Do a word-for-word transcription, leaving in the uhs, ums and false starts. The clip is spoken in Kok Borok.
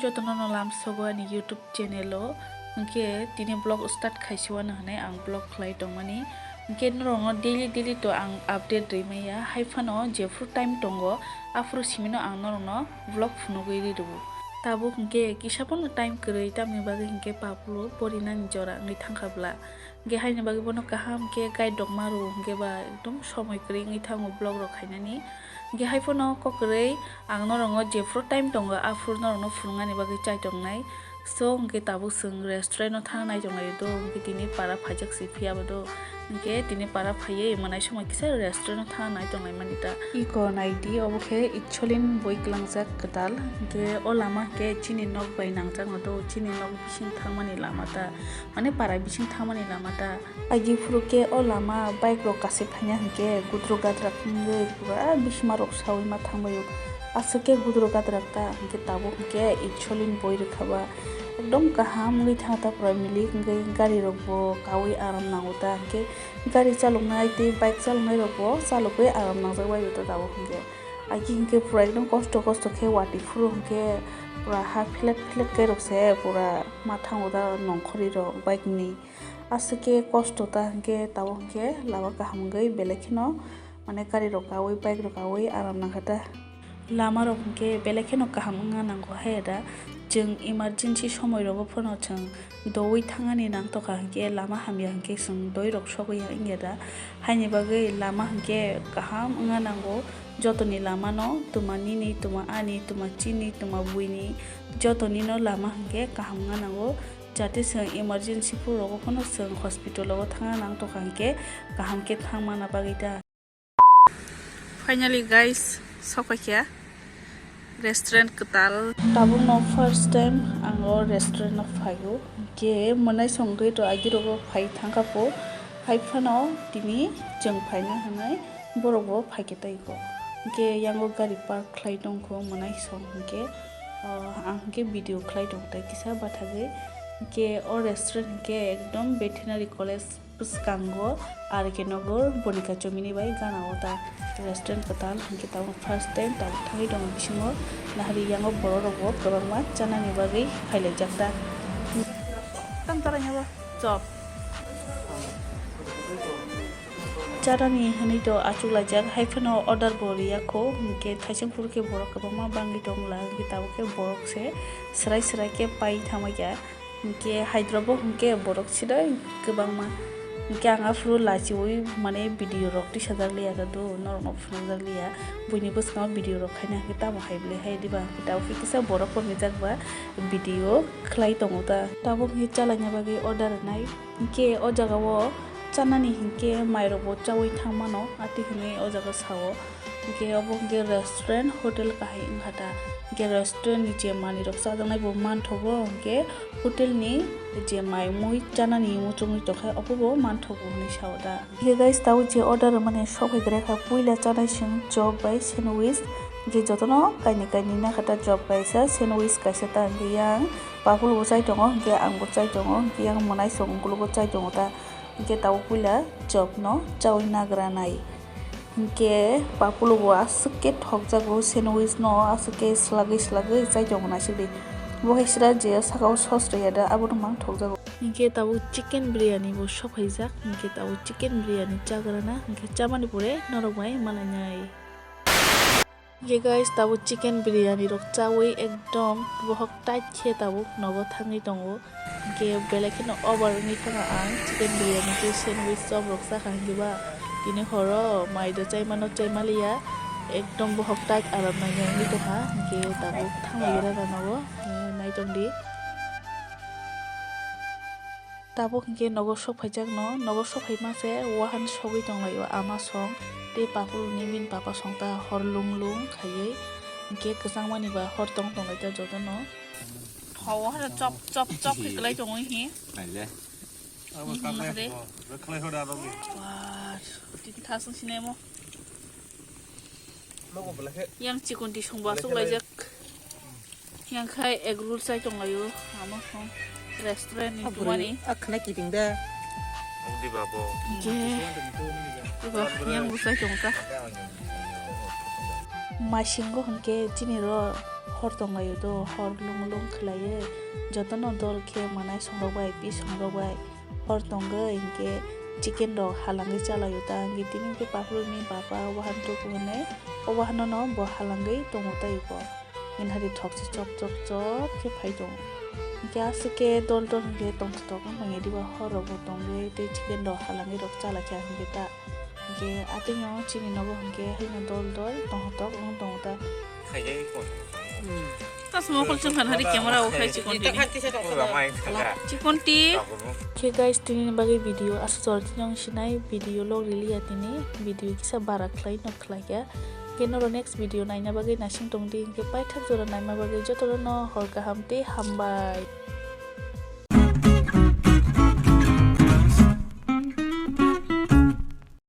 Jotono no lamsogo ani YouTube channel o, hwnkhe tini vlog start khaisiwano hwnwi ang vlog khlai tongmani. Hwnkhe norokno daily daily to ang update rwi maya, hai phano jephru time tongo, aphuru simino ang norokno vlog phunugwi ri rwo. Tabuk hwnkhe kisa phano time kwrwi, tamni bagwi hwnkhe Papulo porinani jora wngwi thangkha bwla. Hwnkhe haini bagwi bono kaham khe guide rok ma rwo, hwnkhe ba ekdom somoi kwrwi wngwi thango vlog rok khainani. Hwnkhe hai phano kok kwrwi ang norokno jephru time tongo, aphuru norokno phunuknani bagwi chai tongnai. So, hwnkhe tabuk chwng restaurant o thang nai tonglaio do, hwnkhe tini para phaijak si phiya bo do. Hwnkhe tini para phaiwi mwnai somoi kisa restaurant o thang nai tonglaimani ta. Iko naidi, obo khe Icholin boi kwlangjak kwtal. Hwnkhe o lama hwnkhe chini nok bai nangjak no do, chini nok bising thangmani lama ta, mane para bising thangmani lama ta. Agi phuru khe o lama bike rok kasi phaina hwnkhe gudro gadrak wngwi pura bisma rok saui ma thangbaio. Aswk khe gudro gadrak ta hwnkhe tabuk hwnkhe Icholin boi rwkha ba. Ekdom kaham wngwi thang ta pura milik wngwi gari rok bo kaui aram nango ta hwnkhe gari chaloknai tei bike chaloknai rok bo chalogwi aram nangjak baio ta tabuk hwnkhe. Agi hwnkhe pura ekdom kosto kosto khe watwi phuru hwnkhe pura ha phelet phelet khe rok se pura ma thango ta nongkhorwi rok bike ni. Aswk khe kosto ta hwnkhe tabuk hwnkhe lama kaham wngwi belai kheno mane gari rok kaui bike rok kaui aram nangkha ta. Lama rok hwnkhe belai kheno kaham wngna nango hai da. Chwng emergency somoi rogo phano chwng doui thangani nangtokha hwnkhe lama hamya hwnkhe chwng doi rok sogwi ya wngya da. Haini bagwi lama hwnkhe kaham wngna nango jotoni lama no, twma nini, twma ani, twma chini, twma buini, jotoni no lama hwnkhe kaham wngna nango. Jate chwng emergency phuru rogo phano chwng hospital o thangna nangtokha hwnkhe kaham khe thang mana bagwi ta. Finally guys, sokphaikha restaurant kwtal. Tabuk no first time ang o restaurant o phaio. Hwnkhe mwnai songwi to agi rogo phai thangkha pho. Hai phano tini chwng phaina hwnwi borok bo phaikhe tei kho. Hwnkhe yango gari park khlai tongkho mwnai song hwnkhe, o, ang hwnkhe video khlai tong tai kisa bathagwi. Hwnkhe o restaurant hwnkhe ekdom veterinary college bwskango R K Nagar Bonika Chomini bai gana o ta restaurant kwtal hwnkhe tabuk first time tabuk thangwi tongo bisingo nahari yango borok rok bo kwbangma chanani bagwi phailaijak ta. Tamo chalaina bo chop. Chanani hwnwi to achuklaijak, hai phano order bo riyakho, hwnkhe thaising phuru khe borok kwbangma bangwi tongla, hwnkhe tabuk khe borok se swrai swrai khe pai thangma kha, hwnkhe haidrobo hwnkhe borok sirai kwbangma, hwnkhe ang aphuru lachiui mane video rok tisajak liya khe do, norokno phunukjak liya, buini bwskango video rok khaina hwnkhe tamo hai bwlai hai diba, hwnkhe tabuk khe kisa borok bo rijak ba video khlai tongo ta, tabuk hwnkhe chalaina bagwi order rwnai. Hwnkhe o jaga o chanani hwnkhe mairok bo chaui thang mano, atwi hwnwi o jaga sao. Hwnkhe obo hwnkhe restaurant hotel kahai wngkha ta. Hwnkhe restaurant ni je manwi rok chajaknai bo manthogo, hwnkhe hotel ni je mai mui chanani muchungwi tongkha, obo bo manthogo hwnwi sao ta. Hwnkhe guys, tabuk je order rwmani sok phai khe puila chanai chwng chop bai sandwich, hwnkhe jotono kainwi kainwi nakha ta chop kaisa, sandwich kaisa ta, hwnkhe yang Papul bo chai tongo, hwnkhe ang bo chai tongo, hwnkhe yang mwnai song ukuluk bo chai tongo ta, hwnkhe tabuk puila chop no chaui nagra nai, hwnkhe Papul bo aswk khe thokjago, sandwich no aswk khe swlagwi swlagwi chai tongo naisik di, bo hai sra je saka o sos rwya da, abono mang thokjago. Hwnkhe tabuk chicken biryani bo sophaijak, hwnkhe tabuk chicken biryani chagra na, hwnkhe chamani pore norok bai malainai. Ye guys, tabuk chicken biryani rok chaui ekdom bohok tight khe tabuk nogo thangwi tongo. Hwnkhe belai kheno over wngwi thangkha ang chicken biryani tei sandwich chop rok chakha hwnkhe ba tini horo mai do chaimano chaimaliya ekdom bohok tight aram naina wngwi tongkha hwnkhe tabuk thangwi rana nogo, eh, naitongdi. Tabuk hwnkhe nogo sok phaijakno, nogo sok phaima se wahan sogwi tonglaio ama song tei Papulni bini papa song ta hor lung lung khaiwi, hwnkhe kwchangmani ba hor tong tonglaita jotono. Hawa hada chop chop chop khe kwlai tongo hi. Naile. Abo Ini kak mahre. Khlai hoda aro ni. Wah, tiki thasung sinemo. Nogo belai khe. Yang chikon di songba belai sok khe laijak. Yang khai egg roll chai tong laio. Amo song restaurant ni tumani. Akhna kiting da. Odi babo. Ye. Ibo yang bo chai tong ta. Masingo hwnkhe chini ro Hor tonglaio do, hor lung lung khlaiwi jotono dol khe manai songrok bai, pi songrok bai hor tongwi hinkhe chicken rok halangwi chalaio ta, hinkhe tini hinkhe Paphuruni baba o wahan tubu hwnwi o wahanono bo halangwi tongo tei bo. Hinkhe thokse chop chop chop khe phai tongo. Hinkhe aswk khe dol dol hinkhe tongthotok wng tongya diba, hor rok bo tongwi tei chicken rok halangwi rok chalakha hinkhe ta. Hinkhe atwino chini nogo hinkhe haino dol dol tongthotok wng tongo ta. Khaijai ko. Hmm. Tas mokol chwng khan hari camera o khai chikon tini. Pura mai khaga. Chikon ti. Khe guys, tini ni bagwi video aswk jora tini wng sinai, video log rili ya tini, video kisa bara khlai no khlai kha. Khe noro next video naina bagwi nasing tong di, hinkhe paithak jora naima bagwi jotono hor kaham tei hambai.